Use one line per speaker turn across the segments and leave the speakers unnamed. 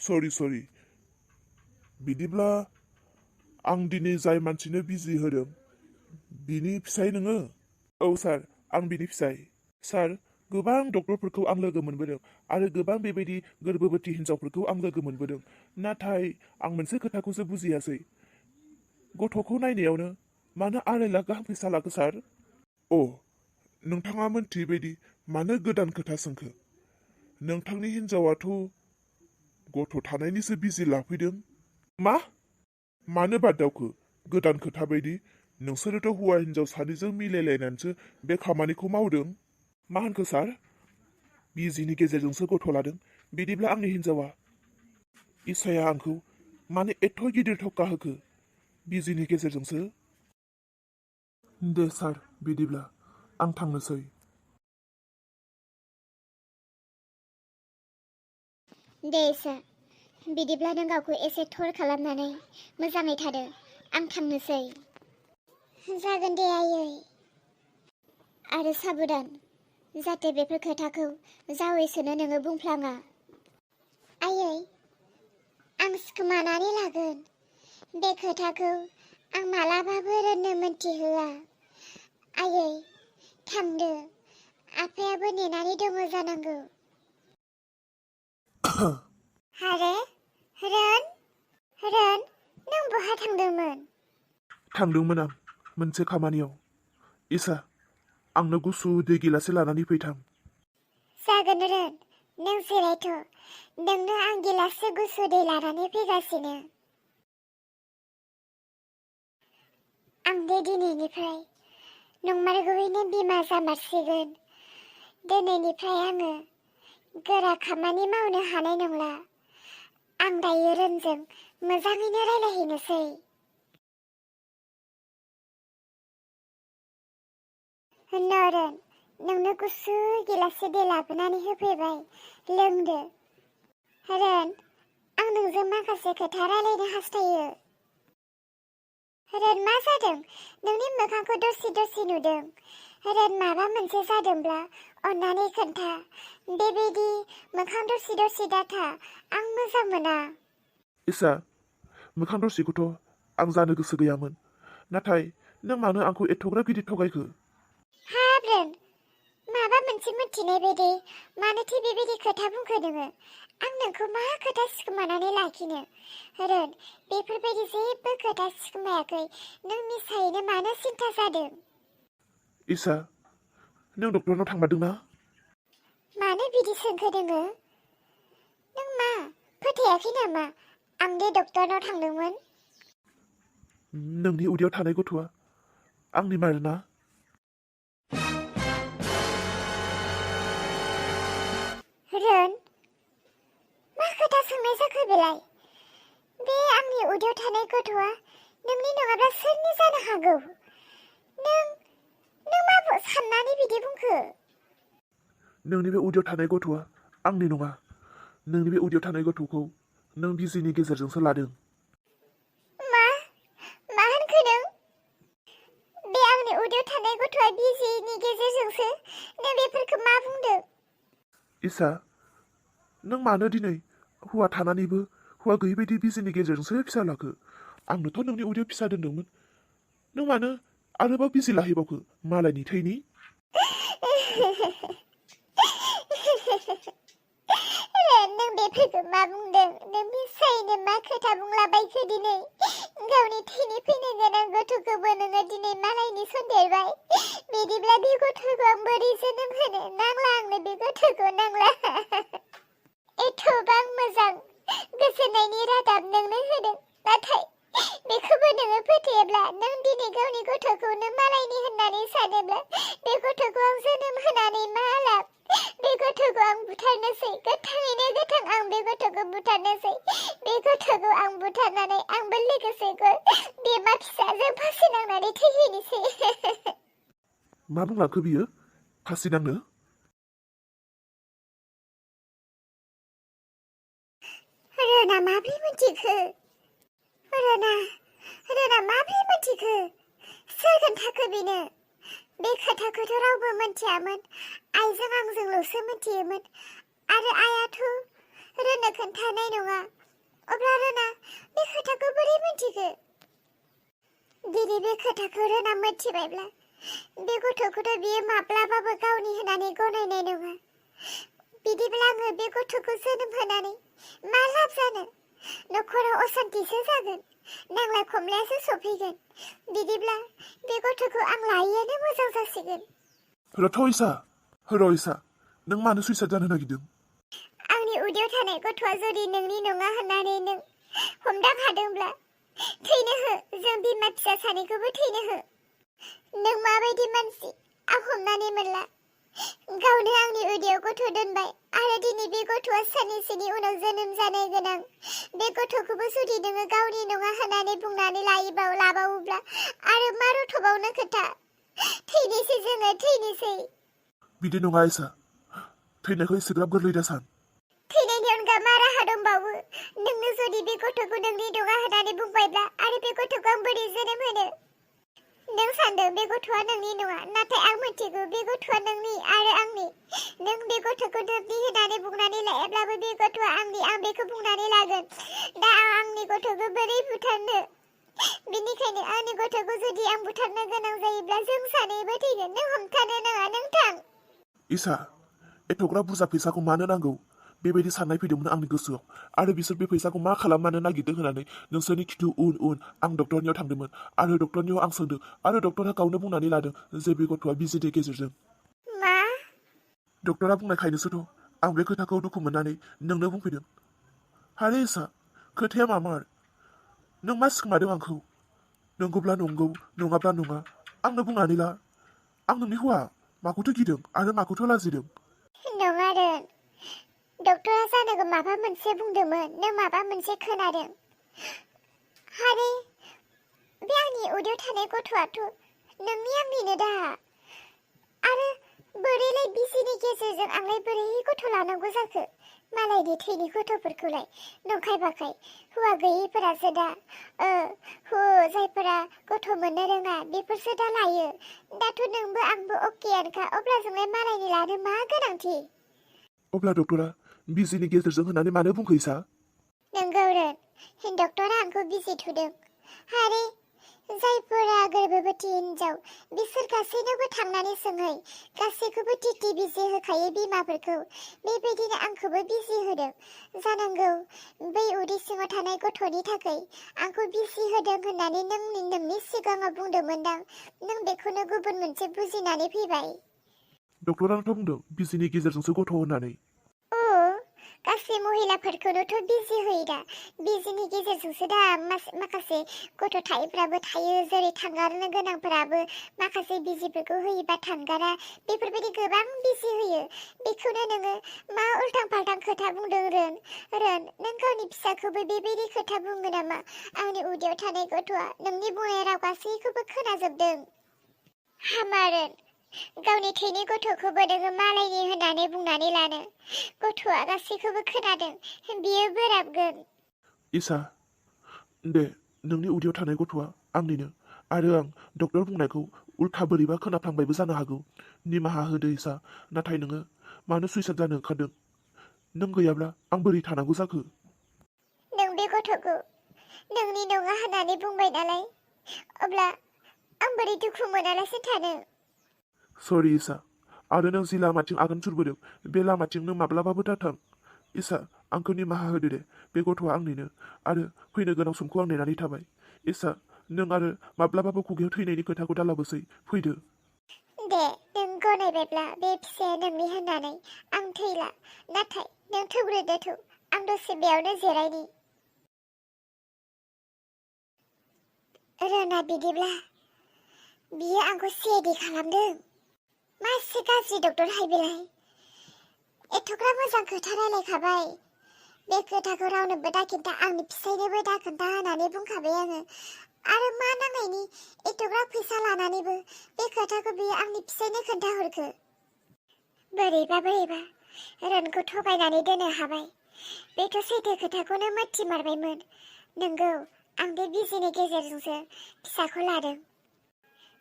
सरि बिदिब्ला आं दिनै जाय मानसिनो बिजि होदों बिनि फिसाय नोङो? औ सार, आं बिनि फिसाय। सार, गोबां डक्टरफोरखौ आं लोगो मोनबोदों आरो गोबां बेबायदि गोर्बोबती हिन्जावफोरखौ आं लोगो मोनबोदों, नाथाय आं मोनसे खोथाखौसो बुजियासै। गथ'खौ नायनायावनो मानो 2.5 लाख गाहाम फैसा लाखो सार? नोंथाङा मोनथियैबायदि मानो गोदान खोथा सोंखो? नोंथांनि हिन्जावाथ' गथ' थानायनिसो बिजि लाफैदों। मा? मानो बादावखो? गोदान खोथा बायदि नोंसोरोथ' हौवा हिन्जाव सानैजों मिलायलायनानैसो बे खामानिखौ मावदों। मा होनखो सार? बिजिनि गेजेरजोंसो गथ' लादों। बिदिब्ला आंनि हिन्जावा इसाया आंखौ मानो एथ' गिदिर धक्का होखो? बिजिनि गेजेरजोंसो? दे सार, बिदिब्ला आं थांनोसै।
दे सार, बिदिब्ला नों गावखौ एसे थर खालामनानै मोजाङै थादो। आं थांनोसै। जागोन दे आयै। आरो साबधान, जाहाथे बेफोर खोथाखौ जावैसोनो नोङो बुंफ्लाङा। आयै, आं सिखोमानानै लागोन। बे खोथाखौ आं मालाबाबो रोननो मोनथिहोआ। आयै, थांदो। आफायाबो नेनानै दङ जानांगौ। हारे, रोन, नों बहा थांदोंमोन?
थांदोंमोन आं मोनसे खामानियाव। इसा, आंनो गुसु दै गिलाससे लानानै फैथां।
जागोन रोन, नों जिरायथ'। नोंनो आं गिलाससे गुसु दै लानानै फैगासिनो। आं बे दिनैनिफ्राय नंमारगौयैनो बिमा जामारसिगोन। दिनैनिफ्राय आङो गोरा खामानि मावनो हानाय नंला। आं दायो रोनजों मोजाङैनो रायलायहैनोसै। रोन, नोंनो गुसु गिलाससे दै लाबोनानै होफैबाय, लोंदो। रोन, आं नोंजों माखासे खोथा रायलायनो हास्थायो। रोन, मा जादों? नोंनि मोखांखौ दरसि नुदों। रोन, माबा मोनसे जादोंब्ला अन्नानै खोन्था। बेबायदि मोखां दरसि दाथा, आं मोजां मोना।
इसा, मोखां दरसिखौथ' आं जानो गोसो गैयामोन, नाथाय नों मानो आंखौ एथ'ग्राब गिदिर थगायखो?
हाब रोन, माबा मोनसे मिथिनाय बायदि मानोथो बेबायदि खोथा बुंखो नोङो? आं नोंखौ मा खोथा सिखोमानानै लाखिनो? रोन, बेफोरबायदि जेबो खोथा सिखोमायाखै। नों मिसायैनो मानो सिन्था जादों?
इसा, नों डक्टरनाव थांमारदों ना?
मानो बिदि सोंखो नोङो? नों मा फोथायाखै नामा आं दे डक्टरनाव थांदोंमोन?
नोंनि उदैयाव थानाय गथ'आ आंनि मारोना?
रोन, मा खोथा सोंनाय जाखो बेलाय? बे आंनि उदैयाव थानाय गथ'आ नोंनि नङाब्ला सोरनि जानो हागौ? नों मा साननानै बिदि बुंखो?
नोंनि बे उदैयाव थानाय गथ'आ आंनि नङा। नोंनि बे उदैयाव थानाय गथ'खौ नों बिजिनि गेजेरजोंसो लादों।
मा होनखो नों? बे आंनि उदैयाव थानाय गथ'आ बिजिनि गेजेरजोंसो? नों बेफोरखौ मा बुंदों?
इसा, नों मानो दिनै हौवा थानानैबो हौवा गैयै बायदि बिजिनि गेजेरजोंसो फिसा लाखो? आंनोथ' नोंनि उदैयाव फिसा दोनदोंमोन। नों मानो आरोबाव बिजि लाहैबावखो मालायनि थैनि?
नों बेफोरखौ मा बुंदों? नों मिसायैनो मा खोथा बुंलाबायखो दिनै? गावनि थैनि फैनो गोनां गथ'खौबो नोङो दिनै मालायनि सन्देरबाय। बिदिब्ला बे गथ'खौ आं बोरै जोनोम होनो? नांला आंनो बे गथ'खौ, नांला। एथ'बां मोजां गोजोननायनि रादाब नोंनो होदों, नाथाय बेखौबो नोङो फोथायाब्ला, नों दिनै गावनि गथ'खौनो मालायनि होननानै सानोब्ला, बे गथ'खौ आं जोनोम होनानै मा लाब? बे गथ'खौ आं बुथारनोसै, गोथाङैनो गोथां आं बे गथ'खौ बुथारनोसै। बे गथ'खौ आं बुथारनानै आंबो लोगोसे बिमा फिसाजों फासि नांनानै थैहैनोसै।
मा बुंलांखो बियो? फासि नांनो?
रोना माब्रै मिथिखो? रोना माब्रै मिथिखो? सोर खोन्थाखो बेनो? बे खोथाखौथ' रावबो मिथियामोन। आइजों आंजोंल'सो मिथियोमोन। आरो आइयाथ' रोनो खोन्थानाय नङा। अब्ला रोना बे खोथाखौ बोरै मिन्थिखो? दिनै बे खोथाखौ रोना मिथिबायब्ला बे गथ'खौथ' बियो माब्लाबाबो गावनि होननानै गनायनाय नङा। बिदिब्ला आङो बे गथ'खौ जोनोम होनानै मा लाब जानो? न'खराव असान्तिसो जागोन, नांलाय खमलायासो सफैगोन। बिदिब्ला बे गथ'खौ आं लायैयानो मोजां जासिगोन।
रइसा, नों मानो सुइसाइड जानो नागिरदों?
आंनि उदैयाव थानाय गथ'आ जुदि नोंनि नङा होननानै नों हमदां हादोंब्ला थैनो हो, जों बिमा फिसा सानैखौबो थैनो हो। नों माबायदि मानसि आं हमनानै मोनला। गावनो आंनि उदैयाव गथ' दोनबाय आरो दिनै बे गथ'आ साननैसोनि उनाव जोनोम जानो गोनां। बे गथ'खौबो जुदि नोङो गावनि नङा होननानै बुंनानै लाबावोब्ला आरो मा रथ'बावनो खोथा? थैनोसै जोङो, थैनोसै।
बिदि नङा इसा, थैनायखौ एसेग्राब गोरलै दासान।
थैनायनि अनगा मा राहा दंबावो? नोंनो जुदि बे गथ'खौ नोंनि नङा होननानै बुंबायब्ला आरो बे गथ'खौ आं बोरै जोनोम होनो? नों सानदों बे गथ'आ नोंनि नङा, नाथाय आं मिथिगौ बे गथ'आ नोंनि आरो आंनि। नों बे गथ'खौ नोंनि होननानै बुंनानै लायाब्लाबो बे गथ'आ आंनि, आं बेखौ बुंनानै लागोन। दा आं आंनि गथ'खौ बोरै बुथारनो? बेनिखायनो आंनि गथ'खौ जुदि आं बुथारनो गोनां जायोब्ला जों सानैबो थैगोन। नों हमथानो नाङा, नों थां।
इसा, एथ'ग्राब बुरजा फैसाखौ मानो नांगौ? बेबायदि साननाय फैदोंमोन आंनि गोसोआव। आरो बिसोर बे फैसाखौ मा खालामनो नागिरदों होननानै नोंसोरनि खिथु उन आं डक्टरनियाव थांदोंमोन आरो डक्टरनियाव आं सोंदों आरो डक्टरा गावनो बुंनानै लादों जे बे गथ'आ बिजिनि गेजेरजों।
मा?
डक्टरा बुंनायखायनोसोथ' आं बे खोथाखौ दुखु मोननानै नोंनो बुंफैदों। आरे इसा, खोथाया मामार? नों मा सिखोमादों आंखौ? नंगौब्ला नंगौ, नङाब्ला नङा, आंनो बुंनानै ला। आं नोंनि हौवा, माखौथो गिदों आरो माखौथो लाजिदों?
नङा रोन, डक्टरा जानांगौ माबा मोनसे बुंदोंमोन, नों माबा मोनसे खोनादों। आरे बे आंनि उदैयाव थानाय गथ'आथ' नोंनि आंनिनो दा। आरो बोरैलाय बिजिनि गेजेरजों आंलाय बोरै गथ' लानांगौ जाखो? मालायनि थैनि गथ'फोरखौलाय नंखाय बाखाय हौवा गैयैफोरासो दा जायफोरा गथ' मोननो रोङा बेफोरसो दा लायो। दाथ' नोंबो आंबो अकेयानोखा, अब्ला जोंलाय मालायनि लानो मा गोनांथि?
अब्ला डक्टरा बिजिनि गेजेरजों होननानै मानो बुंखो इसा?
नंगौ रोन, डक्टरा आंखौ बिजि थुदों। आरे जायफोरा गोर्बोबती हिनजाव बिसोर गासैनोबो थांनानै सोंहै, गासैखौबो टिटि बिजि होखायो बिमाफोरखौ। बेबायदिनो आंखौबो बिजि होदों। जानांगौ बै उदै सिङाव थानाय गथ'नि थाखाय आंखौ बिजि होदों होननानै नोंनि सिगाङाव बुंदोंमोनदां। नों बेखौनो गुबुन मोनसे बुजिनानै फैबाय।
डक्टरानोथ' बुंदों बिजिनि गेजेरजोंसो गथ' होननानै।
गासै महिलाफोरखौनोथ' बिजि होयो दा। बिजिनि गेजेरजोंसो दा माखासे गथ' थायैफ्राबो थायो, जेरै थांगारनो गोनांफोराबो माखासे बिजिफोरखौ होयोबा थांगारा। बेफोरबायदि गोबां बिजि होयो। बेखौनो नोङो मा उल्टां फाल्टां खोथा बुंदों रोन? नों गावनि फिसाखौबो बेबायदि खोथा बुङो नामा? आंनि उदैयाव थानाय गथ'आ नोंनि बुंनाय राव गासैखौबो खोनाजोबदों। हामा रोन, गावनि थैनि गथ'खौबो नोङो मालायनि होननानै बुंनानै लानो। गथ'आ गासैखौबो खोनादों, बियो बोराबगोन।
इसा, दे नोंनि उदैयाव थानाय गथ'आ आंनिनो आरो आं डक्टर बुंनायखौ उल्था बोरैबा खोनाफ्लांबायबो जानो हागौ। निमाहा होदो इसा, नाथाय नोङो मानो सुइसाइड जानो ओंखारदों? नों गैयाब्ला आं बोरै थानांगौ जाखो?
नों बे गथ'खौ नोंनि नङा होननानै बुंबाय नालाय, अब्ला आं बोरै दुखु मोनालासे थानो?
सरि इसा, आरो नों जि लामाथिं आगान सुरबोदों बे लामाथिं नों माब्लाबाबो दाथां। इसा, आंखौ निमाहा होदो दे। बे गथ'आ आंनिनो आरो फैनो गोनां समखौ आं नेनानै थाबाय। इसा, नों आरो माब्लाबाबो खुगायाव थैनायनि खोथाखौ दालाबोसै, फैदो।
दे नों गनायबायब्ला बे फिसाया नोंनि होननानै आं थैला। नाथाय नों थौग्रोदो थौ, आं दसे बेयावनो जिरायनि। रोना बिदिब्ला बियो आंखौ सिआइडि खालामदों। मा एसे गाज्रि डक्टरहाय बेलाय? एथ'ग्राब मोजां खोथा रायलायखाबाय। बे खोथाखौ रावनोबो दाखिन्था, आंनि फिसायनोबो दाखिन्था होननानै बुंखाबाय आङो। आरो मा नांनायनि एथ'ग्राब फैसा लानानैबो बे खोथाखौ बियो आंनि फिसायनो खोन्थाहरखो? बोरैबा रोनखौ थगायनानै दोननो हाबाय। बेथ' सैथो खोथाखौनो मिथिमारबायमोन। नंगौ, आं बे बिजिनि गेजेरजोंसो फिसाखौ लादों।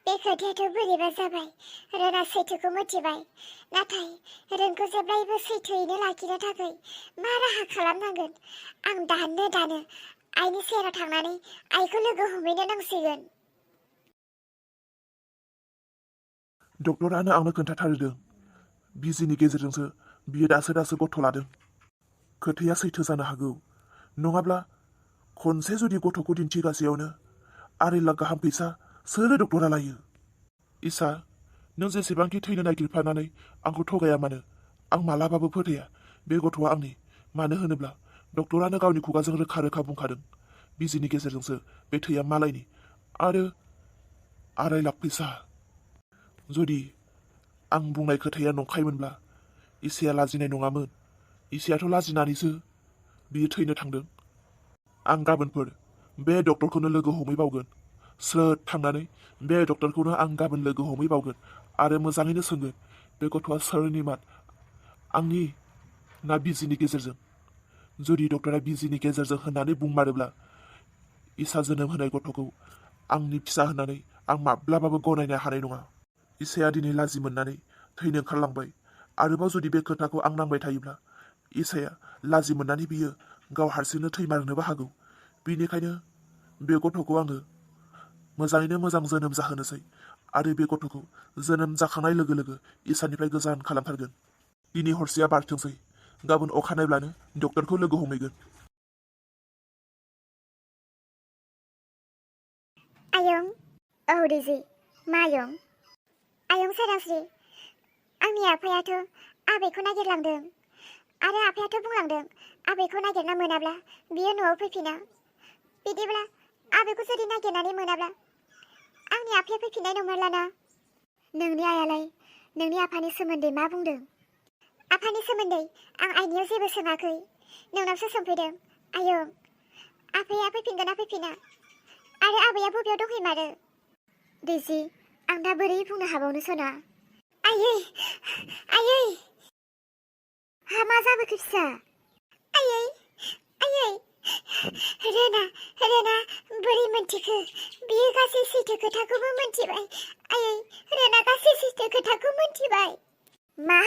बे खोथायाथ' बोरैबा जाबाय। रोना सैथोखौ मिथिबाय, नाथाय रोनखौ जेब्लायबो सैथोयैनो लाखिनो थाखाय मा राहा खालामनांगोन? आं दानो आइनि सेराव थांनानै आइखौ लोगो हमहैनो नांसिगोन।
डक्टरानो आंनो खोन्थाथारदों बिजिनि गेजेरजोंसो बियो दासो गथ' लादों। खोथाया सैथो जानो हागौ, नङाब्ला खनसे जुदि गथ'खौ दिन्थिगासेयावनो आरै लाख गाहाम फैसा सोर डक्टरा लायो? इसा, नों जेसेबांखि थैनो नागिरफानानै आंखौ थगाया मानो, आं मालाबाबो फोथाया बे गथ'आ आंनि। मानो होनोब्ला डक्टरानो गावनि खुगाजों रोखा रोखा बुंखादों बिजिनि गेजेरजोंसो बे थैया मालायनि आरो आराय लाख फैसा। जुदि आं बुंनाय खोथाया नंखायमोनब्ला इसाया लाजिनाय नङामोन। इसायाथ' लाजिनानैसो बियो थैनो थांदों। आं गाबोनफोर बे डक्टरखौनो लोगो हमहैबावगोन। स्रोद थांनानै बे डक्टरखौनो आं गाबोन लोगो हमहैबावगोन आरो मोजाङैनो सोंगोन बे गथ'आ सोरनिमोन, आंनि ना बिजिनि गेजेरजों? जुदि डक्टरा बिजिनि गेजेरजों होननानै बुंमारोब्ला इसा जोनोम होनाय गथ'खौ आंनि फिसा होननानै आं माब्लाबाबो गनायनो हानाय नङा। इसाया दिनै लाजि मोननानै थैनो ओंखारलांबाय। आरोबाव जुदि बे खोथाखौ आं नांबाय थायोब्ला इसाया लाजि मोननानै बियो गाव हारसिंनो थैमारनोबो हागौ। बेनिखायनो बे गथ'खौ आङो मोजाङैनो मोजां जोनोम जाहोनोसै आरो बे गथ'खौ जोनोम जाखांनाय लोगो लोगो इसानिफ्राय गोजान खालामथारगोन। दिनै हरसेया बारथोंसै, गाबोन अखानायब्लानो डक्टरखौ लोगो हमहैगोन।
आयं, औ रिजि, मा आयं? आयं सोरांस्रि, आंनि आफायाथ' आबैखौ नागिरलांदों आरो आफायाथ' बुंलांदों आबैखौ नागिरना मोनाब्ला बियो न'आव फैफिना। बिदिब्ला आबैखौ जुदि नागिरनानै मोनाब्ला आंनि आफाया फैफिननाय नंमारलाना? नोंनि आइयालाय नोंनि आफानि सोमोन्दै मा बुंदों? आफानि सोमोन्दै आं आइनियाव जेबो सोङाखै, नोंनावसो सोंफैदों। आयं, आफाया फैफिनगोन ना फैफिना आरो आबैया बबेयाव दंहैमारो? रिजि, आं दा बोरै बुंनो हाबावनो सना? आयै, आयै, हा मा जाबोखो फिसा? आयै, आयै, रोना बोरै मोनथिखो? बियो गासै सैथो खोथाखौबो मोनथिबाय। आयै, रोना गासै सैथो खोथाखौ मोनथिबाय। मा?